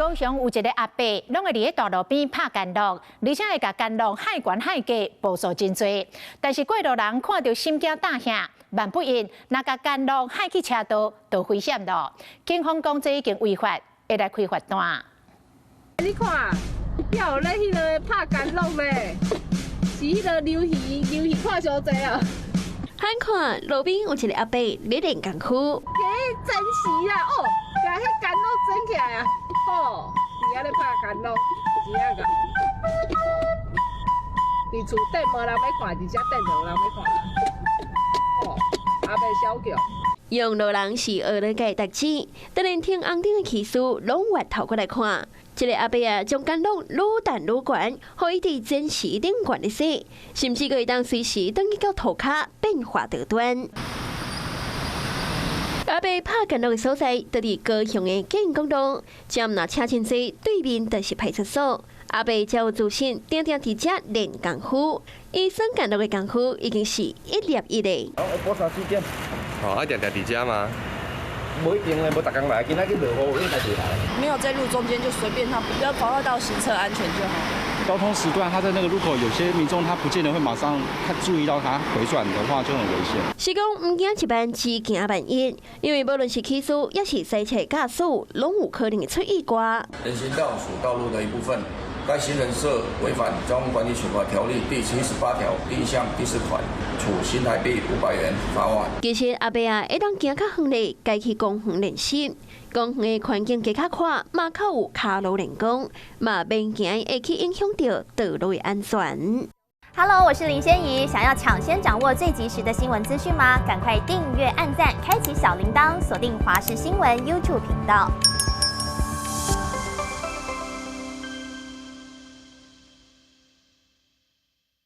高雄有一个阿伯，攏會佇咧大路邊拍干樂，而且會共干樂害懸害低，步數真濟。但是過路人看著心驚膽嚇，萬不一若共干樂害去車道，就危險咯。警方講這已經違法，會來開罰單。你看，遐有咧彼个拍干樂咧，是彼个魷魚，魷魚看傷濟啊。喊看路邊有一个阿伯咧練功夫，給真實啊！哦，共彼干樂整起來啊！哦，佇遐咧拍干樂，真正𠢕。佇厝頂無人欲看，佇遮頂就有人欲看。哦，阿伯小叫。用路人是學了界特子，當然停紅燈的騎士攏越頭過來看。這個阿伯啊，將干樂愈彈愈懸，予伊佇前時頂懸咧勢，甚至會當隨時轉去到塗跤變化多端。阿伯拍干樂的所在，就佇高雄的建國路，這若車真濟，對面就是派出所。阿伯才有自信，定定佇遮練功夫。伊耍干樂的功夫已經是一粒一的。下晡3、4點。哦，啊，定定佇遮嗎？無一定咧，無逐工來，今仔日落雨，應該袂來。沒有在路中間就隨便他，不要妨礙到行車安全就好。交通時段，他在那個路口，有些民眾他不見得會馬上看注意到他回轉的話，就很危險。是講毋驚一萬，只驚萬一，因為無論是騎士，抑是賽車駕駛，攏有可能會出意外。人行道屬道路的一部分，該行人涉違反《交通管理處罰條例》第78條第1項第4款，處新台幣500元罰款。其實阿伯啊，會當行較遠咧，該去公園練習。公園的環境加較闊，嘛較有跤路練功，嘛免驚會去影響著道路的安全。 Hello，我是林仙怡，想要搶先掌握最及時的新聞資訊嗎？趕快訂閱、按讚、開啟小鈴鐺，鎖定華視新聞 YouTube 頻道。